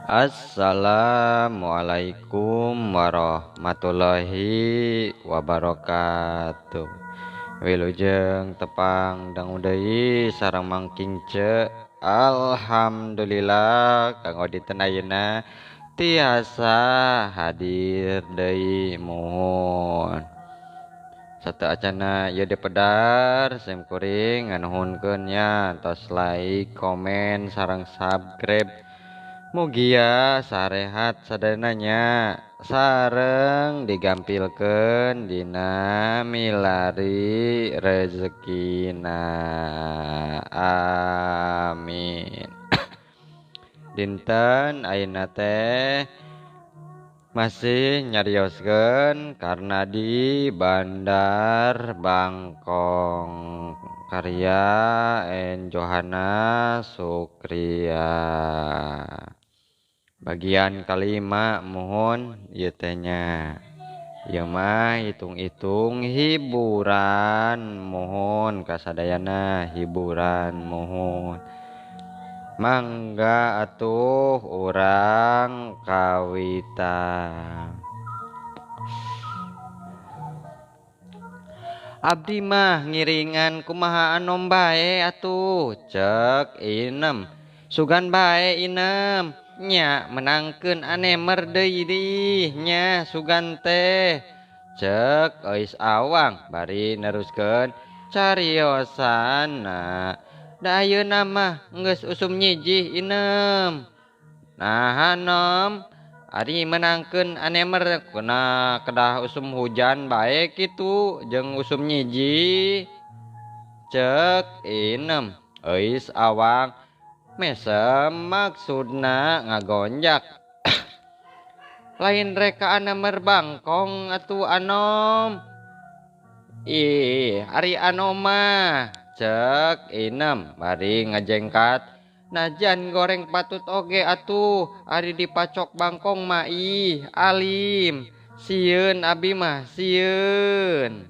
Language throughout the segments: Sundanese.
Assalamualaikum warahmatullahi wabarakatuh. Wilujeng tepang dangu deui sareng Mang Kingce. Alhamdulillah kanggo dinten ayeuna tiasa hadir deui muhun. Sateuacanna ieu dipedar sim kuring nganuhunkeun nya tos like, komen sareng subscribe. Mugia sarehat sadayana nya sareng digampilkeun dina milari rezekina. Amin. Dinten ayeuna teh masih nyarioskeun karena di Bandar Bangkong karya En Johana Sukria. Bagian kalima mohon ieu teh nya. Ieu mah hitung-hitung hiburan mohon kasadayana hiburan mohon. Mangga atuh urang kawitan. Abdi mah ngiringan kumaha anom bae atuh cek inem. Sugan bae inem nya menangkeun anemer deui dih nya sugan teh. Cek Euis Awang bari neruskeun cariosana. Da ayeuna mah geus usum nyijih inem. Nah anom ari menangkeun anemer kuna kedah usum hujan bae kitu jeung usum nyijih. Cek inem. Euis Awang mesem maksudna ngagonjak. Lain reka anemer Bangkong atuh anom. Ih, ari anom mah cek inem bari ngajengkat. Najan goreng patut oge atuh ari dipacok Bangkong mah ih alim. Sieun abi mah sieun.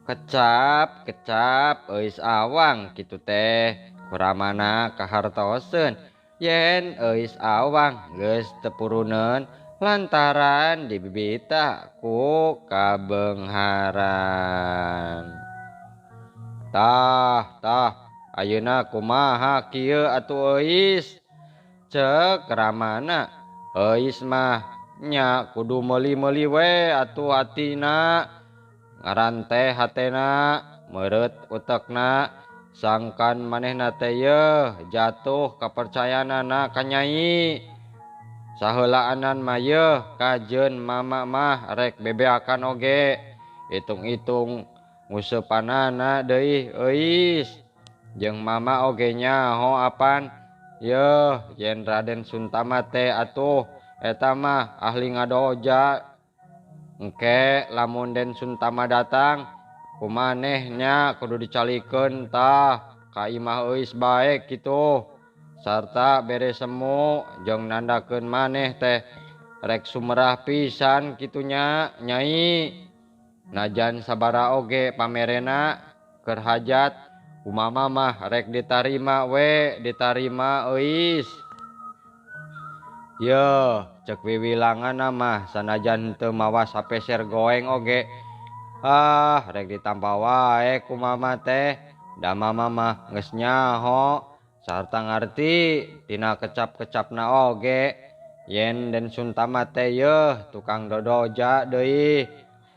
Kecap kecap Euis Awang kitu teh kuramana kahartoseun yen Euis Awang geus teu puruneun lantaran dibibita ku kabeungharan. Tah tah ayeuna kumaha kieu atuh Euis? Cek ramana. Euis mah nya kudu meuli-meuli we atuh hatina. Ngaran teh hatena meureut utekna sangkan manehna teh yeuh jatuh kapercayaanana ka nyai. Saheulaanan mah yeuh kajeun mama mah rek bebeakan oge. Hitung-hitung nguseupanana deui Euis. Jeung mama oge nyaho apan yeuh yen Raden Suntama teh atuh eta mah ahli ngadoja. Engke lamun Den Suntama datang kumanehnya kudu dicalikeun tah ka imah Euis bae kitu. Sarta bere semu jeung nandakeun maneh teh rek sumerah pisan kitunya nyai. Najan sabara oge pamerena keur hajat kumama mah rek ditarima we ditarima Euis. Yeuh cek wiwilanganna mah sanajan teu mawa sapeser goeng oge. Ah rek ditampa wae kumama teh da mama mah geus nyaho sarta ngarti tina kecap-kecapna oge yen Den Suntama teh yeuh tukang dodoja deui.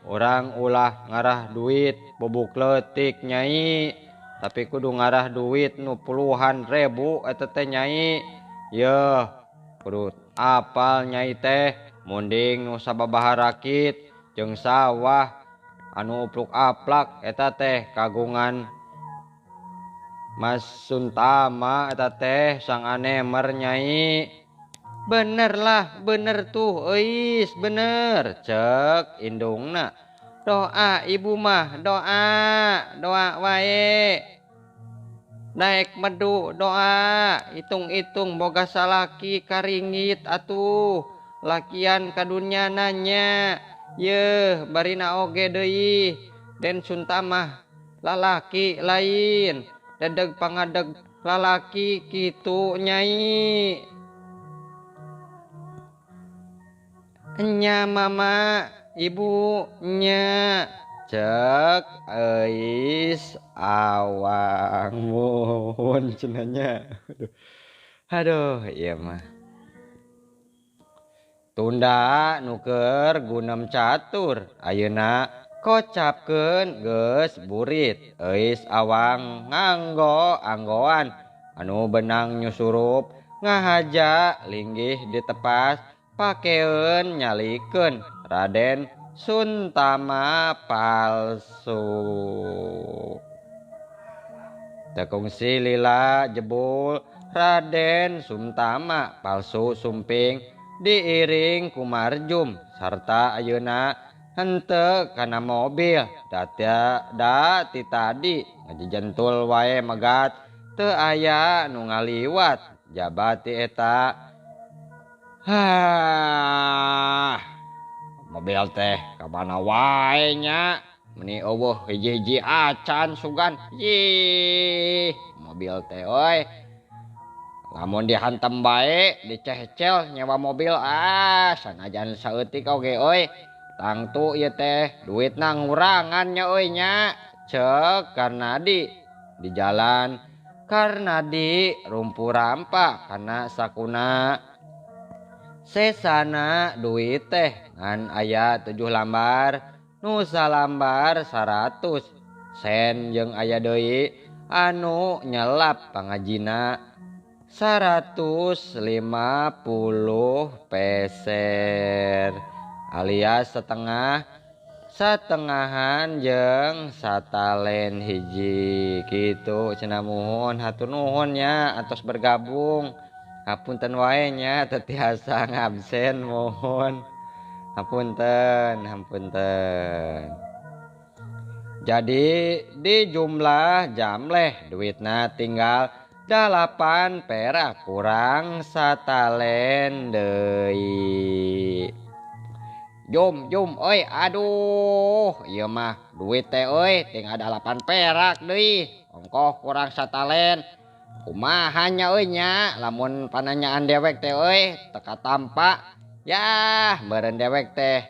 Urang ulah ngarah duit bubuk leutik nyai, tapi kudu ngarah duit nu puluhan ribu eta teh nyai. Yeuh kudu apal nyai teh munding nu sababaha rakit jeung sawah anu upluk-aplak eta teh kagungan Mas Suntama eta teh sang anemer nyai. Bener lah, bener tuh Euis, bener cek indungna. Doa ibu mah, doa, doa wae. Naik medu doa, hitung-hitung boga salaki karingit atuh. Lakian kadunya nanya, yeuh barina oge deui. Den Suntama lalaki lain. Dedeg pangadeg lalaki kitu Nyai. Nya mama ibu nya cek Euis Awang muhun cenah nya. Aduh, aduh ieu mah. Tunda nu keur gunem catur ayeuna kocapkeun geus burit. Euis Awang nganggo anggoan anu benang nyusurup ngahaja linggih ditepas pakeun nyalikeun Raden Suntama palsu. Tekungsi lila jebul Raden Suntama palsu sumping diiring ku Marjum sarta ayeuna henteu kana mobil. Da ti tadi ngajejentul wae megat teu aya nu ngaliwat jaba ti eta. Hah, mobil teh ka mana wae nya meni eueuh hiji-hiji acan sugan. Yih, mobil teh euy. Lamun dihantem bae dicehcel nyewa mobil ah sanajan saeutik oge euy. Tangtu ieu teh duitna ngurangan nya euy nya. Ceuk Karnadi di jalan. Karnadi rumpu rampa kana sakuna. Sesana duit teh ngan aya 7 lambar nu salambar 100 sen jeung aya deui anu nyelap pangajina 150 peser alias setengah satengahan jeung satalen hiji kitu cenah. Muhun hatur nuhun nya atos bergabung. Hapunten wae nya teu tiasa ngabsen mohon. Hapunten, hapunten. Jadi di jumlah jamleh duitna tinggal 8 perak kurang satalen deui. Jum jum euy aduh ieu mah duit teh euy tinggal 8 perak deui ongkoh kurang satalen. Kumaha nya euy nya lamun pananyaan dewek teh euy teu katampa yah meureun dewek teh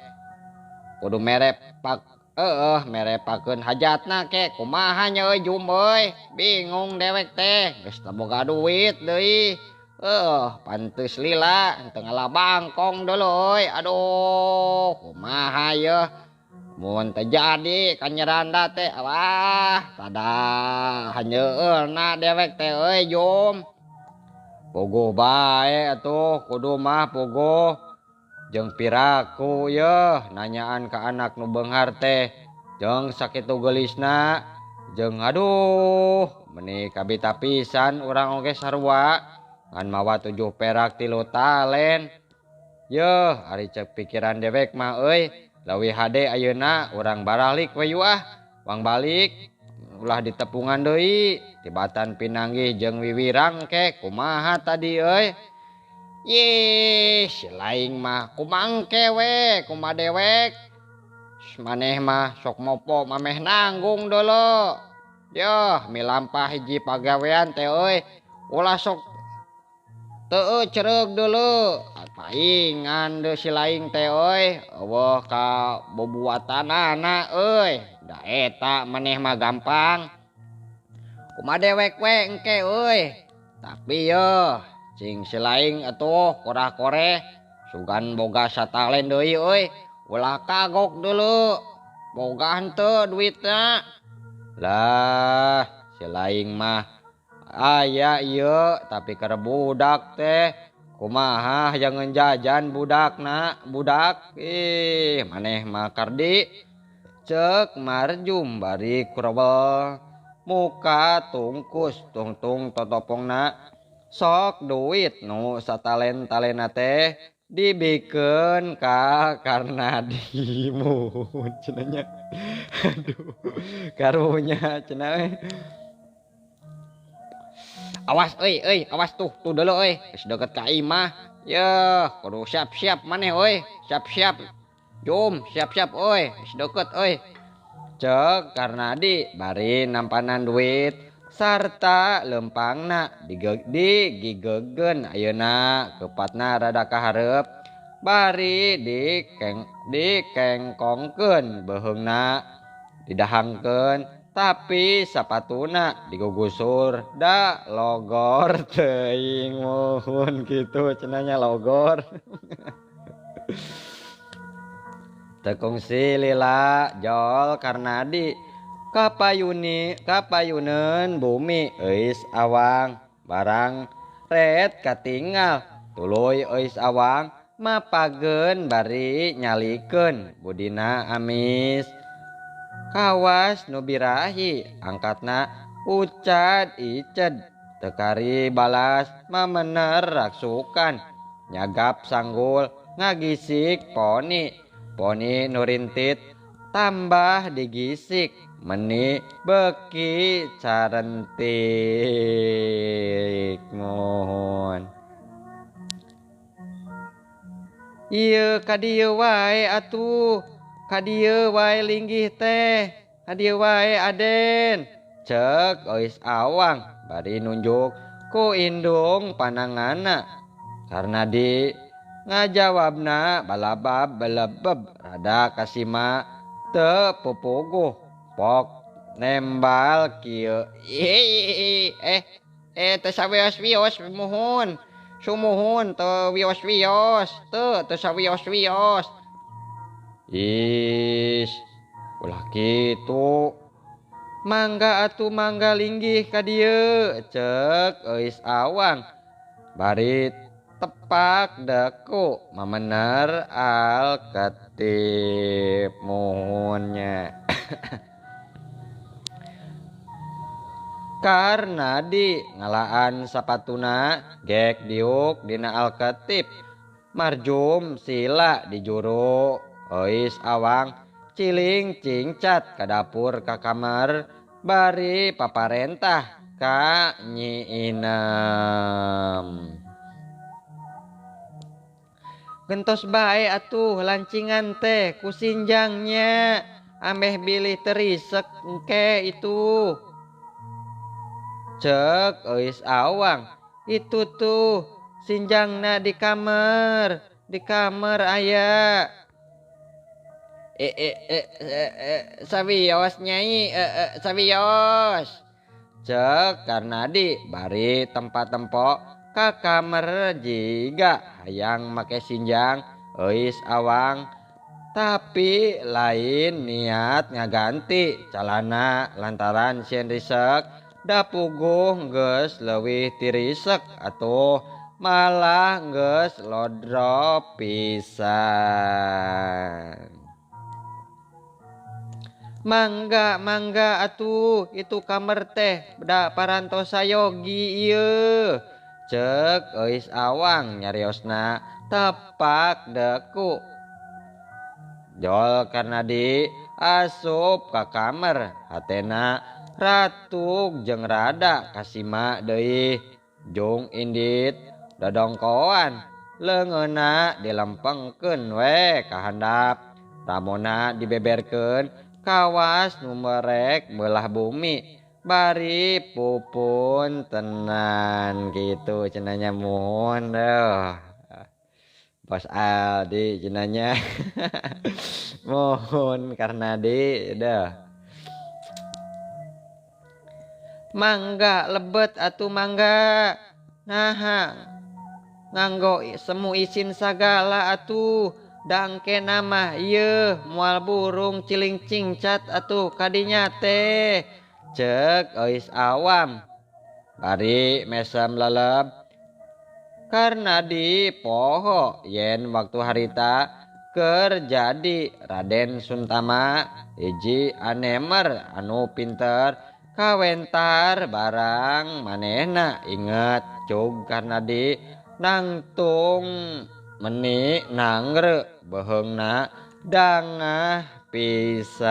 kudu mere pak heueuh mere pakeun hajatna ke kumaha nya euy jum euy bingung dewek teh geus teu boga duit deui heueuh pantes lila teu ngalabangkong deuleu euy aduh kumaha yeuh mun teu jadi kanyeranda teh wah tada hanyeulna dewek teh euy jum puguh bae atuh kudu mah puguh jeung piraku yeuh nanyaan ka anak nu beunghar teh jeung sakitu geulisna jeung aduh meni kabita pisan urang oge sarua ngan mawa 7 perak 3 talen yeuh ari ceuk pikiran dewek mah euy leuwih hade ayeuna urang baralik we yu ah wang balik ulah ditepungan deui tibatan pinanggih jeung wiwirang ke kumaha tadi euy. Yih, si laing mah kumangke we kumaha dewek maneh mah sok mopo mameh nanggung dulu yoh milampah hiji pagawean teh euy ulah sok teu cereug dulu paingan deui si laing teh euy eueuh ka bobuatanana euy da eta maneh mah gampang kumaha dewek we engke euy tapi yeuh cing si laing atuh korah-koreh sugan boga satalen deui euy ulah kagok dulu boga henteu duitna lah si laing mah aya ieu tapi keur budak teh kumaha jangan jajan budakna budak ih maneh mah kardi ceuk Marjum bari kurewel muka tungkus tungtung totopongna sok duit nu satalen-talena teh dibikeun ka Karnadi muhun cenah nya. Aduh karunya cenah we. Awas euy euy awas tuh tuh deuleu euy geus deukeut ka imah yeuh kudu siap-siap maneh euy siap-siap jum siap-siap euy geus deukeut euy ceuk Karnadi bari nampanan duit Sarta lempangna digigegeun ayeuna kepatna rada kahareup bari dikengkongkeun beuheungna didahangkeun tapi sapatuna digugusur da logor teuing muhun kitu cenah nya logor. Teu kungsi lila jol Karnadi kapayuneun bumi euis awang barang ret katingal tuluy euis awang mapageun bari nyalikeun budina amis kawas nu birahi angkatna ucad iced teu kari balas mamener raksukan nyagap sanggul ngagisik poni poni nu rintit tambah digisik meni beki carentik muhun. Ieu ka dieu wae atuh, ka dieu wae linggih teh, ka dieu wae Aden. Ceuk euis awang bari nunjuk ku indung panangana. Karnadi ngajawabna balabab belebeb rada kasima teu pupuguh pok nembal kieu. Teu sawios-wios muhun. Sumuhun teu wios-wios, teu sawios-wios. Is, ulah kitu. Mangga atuh mangga linggih ka dieu, ceuk euis awang. Bari tepak deku mamener alketip muhunnya. Karnadi ngalaan sapatuna gek diuk dina alketip marjum sila di juru euis awang ciling cingcat ka dapur ka kamar bari paparentah ka Nyi Inem. Gentos bae atuh lancingan teh ku sinjangnya ameh bilih terisek engke itu. Ceuk euis awang, itu tuh sinjangna di kamar aya. Sawios nyai, sawios. Ceuk Karnadi bari tempat tempok ka kamar jiga hayang make sinjang euis awang tapi lain niat ngaganti calana lantaran sieun risek da puguh geus leuwih tirisek atuh malah geus lodro pisan. Mangga mangga atuh itu kamar teh da parantos sayogi ieu. Ceuk euis awang nyariosna tepak deku. Jol Karnadi asup ka kamar hatena ratuk jeung rada kasima deui jung indit dodongkoan leungeunna dilempengkeun we ka handap ramona dibeberkeun kawas nu merek beulah bumi bari pupun tenan gitu cenanya muhun deuh. Bos Aldi cenanya muhun Karnadi deuh. Mangga lebet atuh mangga naha nganggo semu isin sagala atuh dangke nama ieu moal burung ciling cingcat atuh kadinya teh. Ceuk euis awam bari mesem leleb. Karnadi poho yen waktu harita keur jadi Raden Suntama hiji anemer anu pinter kawentar barang manehna inget cug Karnadi nangtung meni nangre beuheungna dangah pisan.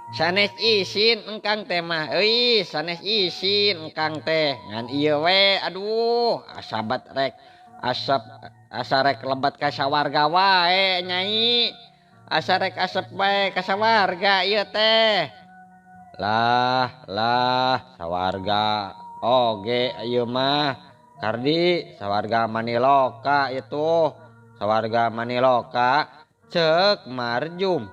Sanes isin engkang teh mah euy, sanes isin engkang teh ngan ieu we aduh asabat rek asap asa rek lebat ka sawarga wae nyai. Asa rek asep bae ka sawarga ieu teh. Lah lah sawarga oge ieu mah Kardi sawarga Maniloka itu sawarga Maniloka cek Marjum.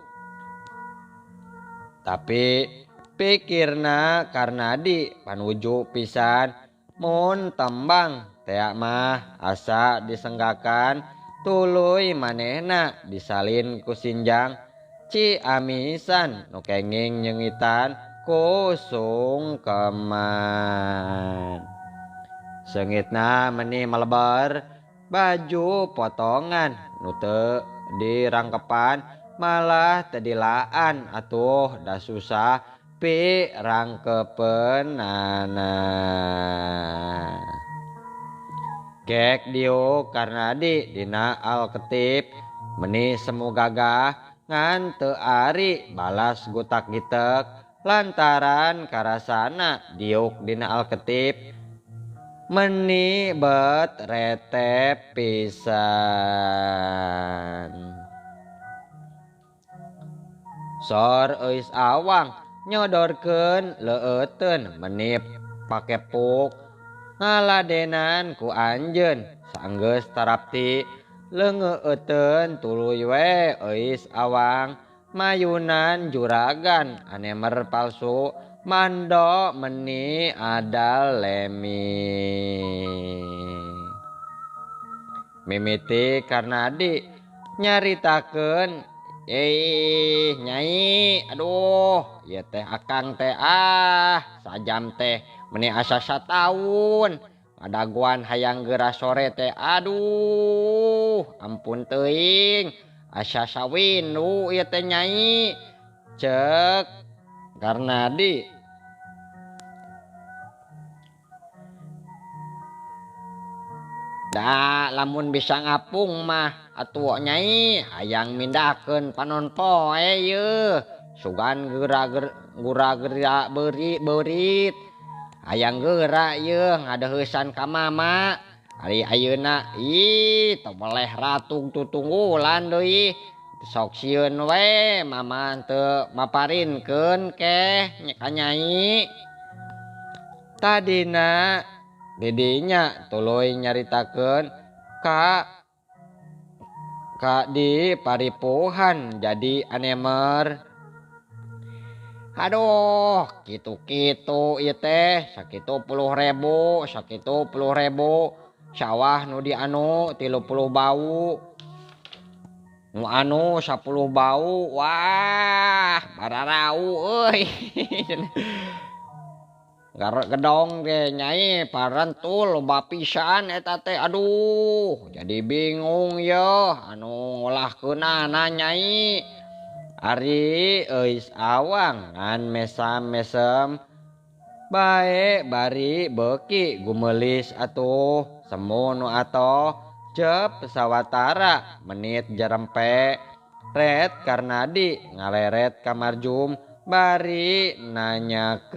Tapi pikirna Karnadi panuju pisan mun tembang tea mah asa disenggakan tuluy manehna disalin ku sinjang Ciamisan nu kenging nyengitan ku sungkeman. Seungitna meni melebar baju potongan nu teu dirangkepan malah teu dilaan atuh da susah pi rangkepeunana. Gek diuk Karnadi dina alketip meni semu gagah ngan teu ari balas gutak gitek lantaran karasana diuk dina alketip meni bet retep pisan. Sor Euis Awang nyodorkeun leueuteun meni pakepuk ngaladenan ku anjeun sanggeus tarapti leungeueuteun tuluy we Euis Awang mayunan juragan anemer palsu mando meni adal lemi. Mimiti Karnadi nyaritakeun, nyai, aduh, ieu teh akang teh ah, sajam teh meni asa sataun ngadaguan hayang geura sore teh, aduh, ampun teuing, asa sawindu ieu teh nyai, cek Karnadi. Da lamun bisa ngapung mah atuh nyai hayang mindahkeun panon poe yeuh, sugan gura-gera beurit hayang geura yeuh ngadeuheusan ka mama. Ari ayeuna ih teu boleh ratug tutunggulan deui, sok sieun we mama teu maparinkeun keh ka nyai. Tadina didinya tuluy nyaritakeun ka di paripuhan jadi anemer. Aduh, kitu-kitu ieu teh sakitu puluh ribu, sakitu puluh ribu, sawah nu di anu 30 bau, nu anu 10 bau, wah bararau euy. Gedong ge nyai parentul loba pisan eta teh, aduh jadi bingung yeuh anu ngolahkeunana nyai. Ari Euis Awang ngan mesam-mesem bae bari beuki gumelis atuh semu nu atoh jep sawatara menit jarempe ret Karnadi ngaleret ka Marjum bari nanyakeun.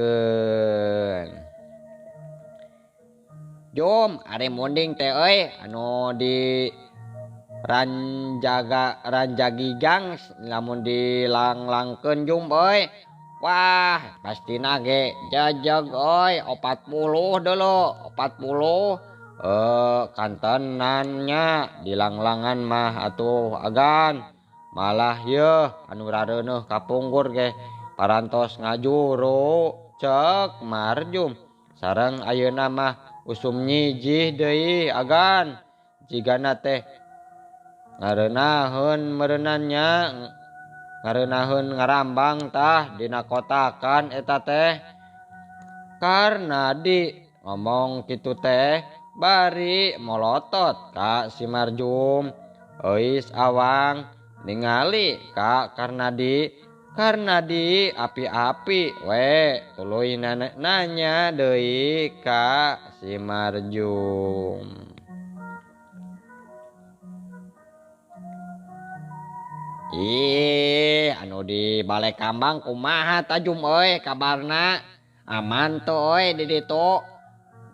Jom ari munding teh euy anu di ranjagigang lamun dilanglangkeun jum euy. Wah, pastina ge jejeg euy 40 dulu, 40. Kantenannya dilanglangan mah atuh agan. Malah yeuh anu rareuneuh kapungkur ge parantos ngajuru cek Marjum. Sareng ayeuna mah usum nyijih deui agan. Jigana teh ngareunaheun meureunannya, ngareunaheun ngarambang tah dina kotakan eta teh. Karnadi ngomong kitu teh bari molotot ka si Marjum. Euis Awang ningali ka Karnadi. Karnadi api-api we tuluy nanya deui ka si Marjum. Ih, anu di Balai Kambang kumaha tajum euy kabarna? Aman teu euy di ditu?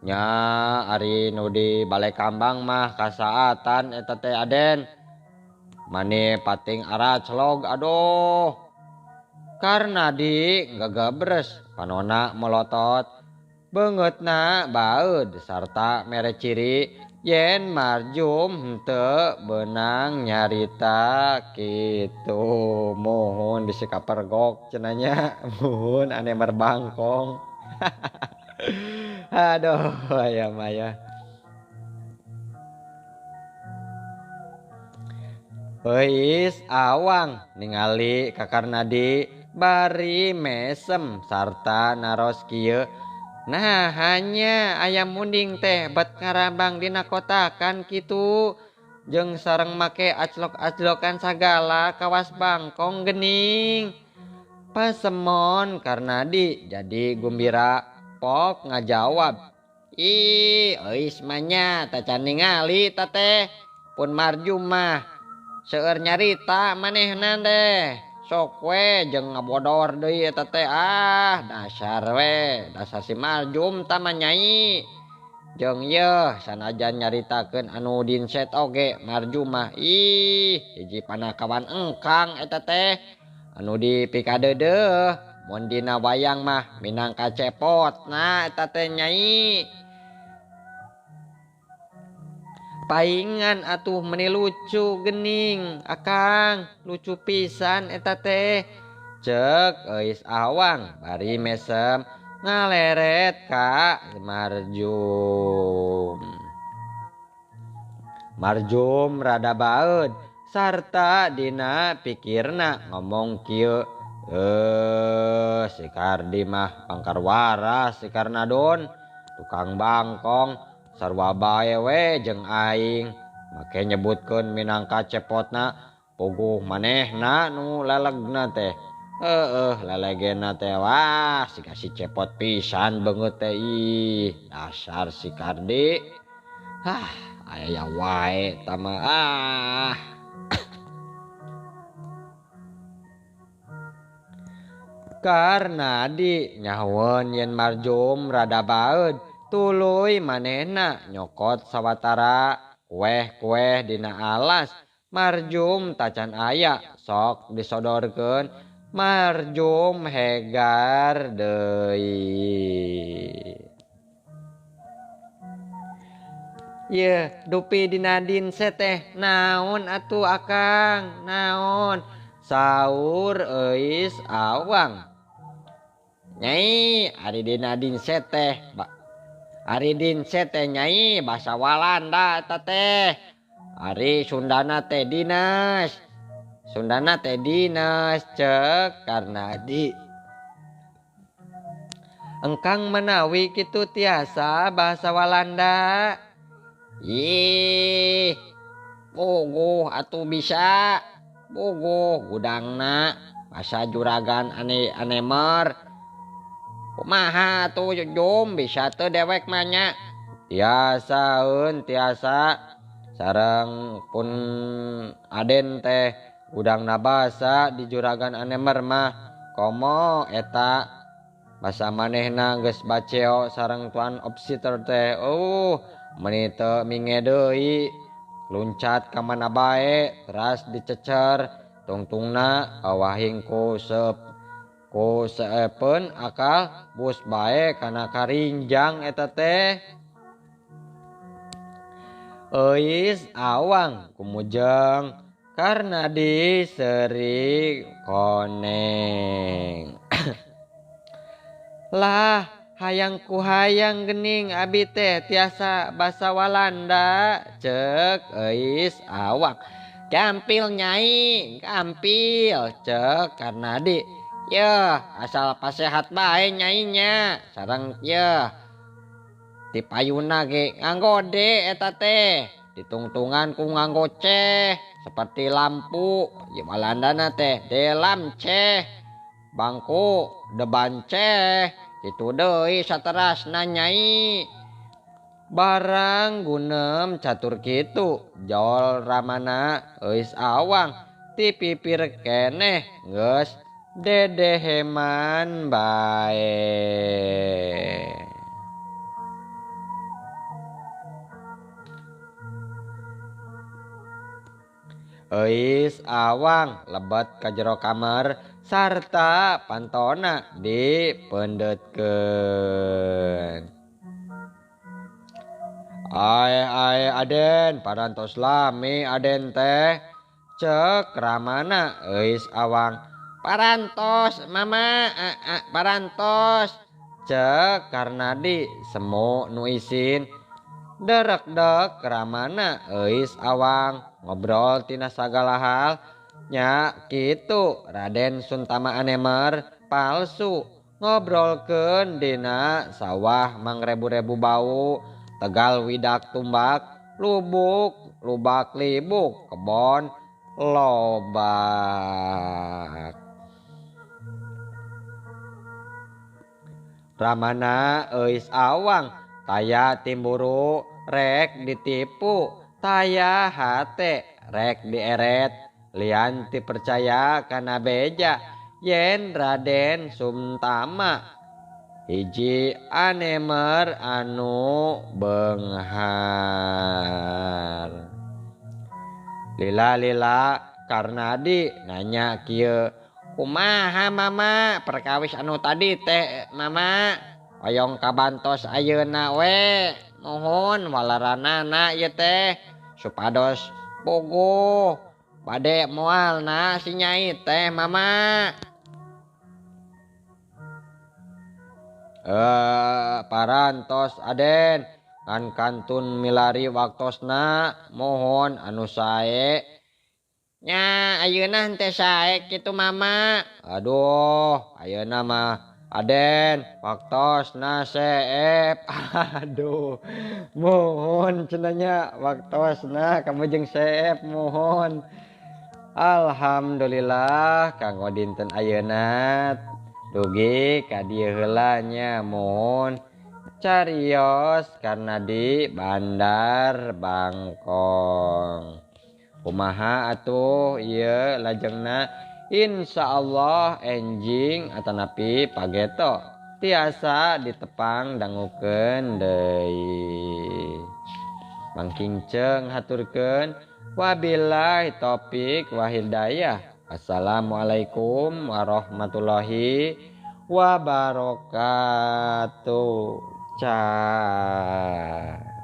Nya ari nu di Balai Kambang mah kasaatan eta teh Aden. Mane pating araclog aduh. Karnadi gegebres panona melotot. Beungeutna baeud sarta mere ciri yen Marjum henteu beunang nyarita kitu. Muhun bisi kapergok cenah nya. Muhun ane berbangkong. Aduh aya mah ya. Euis Awang ningali ka Karnadi bari mesem sarta naros kieu. Nah hanya ayam munding teh bet ngarambang dina kotakan kitu jeung sareng make aclok-aclokan sagala kawas bangkong gening. Pasemon Karnadi jadi gumbira pok ngajawab. Ih euis mah nya tacan ningali ta teh pun Marjum mah seueur nyarita manehna teh. Sok we jeung ngabodor deui eta teh ah dasar we dasar si Marjum tah mah nyai. Jeung yeuh sanajan nyaritakeun anu dinset oge Marjum mah ih hiji panakawan engkang eta teh anu dipikadeudeuh mun dina wayang mah minangka cepotna eta teh nyai. Paingan atuh meni lucu gening akang lucu pisan eta teh. Cek Euis Awang bari mesem ngaleret ka Marjum. Marjum rada baeud sarta dina pikirna ngomong kieu. Si Kardi mah pangkar waras si Karnadon tukang bangkong sarua bae we jeung aing make nyebutkeun minangka cepotna puguh manehna nu lelegna teh. Heueuh lelegena teh wah siga si cepot pisan beungeut teh ih dasar si Kardi. Hah aya wae tah mah ah. Karnadi nyahoeun yen Marjum rada baeud tuluy manehna nyokot sawatara kueh-kueh dina alas. Marjum tacan aya sok disodorkeun Marjum hegar deui. Yeuh dupi dina dinset teh naon atuh akang naon saur Euis Awang. Nyai ari dina dinset teh ari dinset teh nyai basa Walanda eta teh. Ari Sundana teh dinas. Sundana teh dinas cek Karnadi. Engkang menawi kitu tiasa bahasa Walanda. Ih, puguh atuh bisa. Puguh gudangna basa juragan ane anemer. Kumaha atuh jum bisa teu dewek mah nya. Tiasa eun tiasa sareng pun aden teh gudangna basa di juragan anemer mah komo eta basa manehna geus baceo sareng tuan opsiter teh. Meni teu minge deui luncat ka mana bae teras dicecer tungtungna awahing ku sep ku seepeun akal bus bae kana karinjang eta teh. Euis Awang kumujeng Karnadi seuri koneng. Lah hayang ku hayang gening abi teh tiasa basa Walanda cek Euis Awang. Gampil nyai gampil cek Karnadi. Yeuh asal pasehat bae nyainya sareng yeuh ti payuna ge nganggo de eta teh ditungtungan ku nganggo ceh seperti lampu ieu Walandana teh delam ceh bangku deban ceh kitu deui saterasna nyai. Barang gunem catur kitu jol ramana Euis Awang ti pipir keneh geus dedeheman bae. Euis Awang lebet ka jero kamar sarta pantona dipendetkeun. Ae ae Aden parantos lami Aden teh cek ramana Euis Awang. Parantos mama parantos cek Karnadi semu nu isin. Derekdek ramana Euis Awang ngobrol tina sagala hal nya kitu Raden Suntama Anemer palsu ngobrolkeun dina sawah mangrebu-rebu bau Tegal widak tumbak lubuk lubak libuk kebon lobak. Ramana Euis Awang taya timburu rek ditipu taya hate rek dieret lian ti percaya kana beja yen Raden Suntama hiji anemer anu beunghar. Lila-lila Karnadi nanya kieu, kumaha mama perkawis anu tadi teh mama hoyong kabantos ayeuna we nuhun walaranana ieu teh supados puguh bade moalna si nyai teh mama. Parantos Aden ngan kantun milari waktosna mohon anu sae nya ayeuna henteu sae kitu mama. Aduh ayeuna mah Aden waktosna seep. Aduh mohon cenah nya waktosna kamu jeung seep mohon. Alhamdulillah kanggo dinten ayeuna dugi ka dieu heula nya mohon carios karena di Bandar Bangkong. Kumaha atuh ieu lajengna insyaallah enjing atanapi pageto tiasa ditepang dangukeun deui. Mangkinceng haturkeun wabillahi taufik wa hidayah. Assalamualaikum warahmatullahi wabarakatuh. Cah.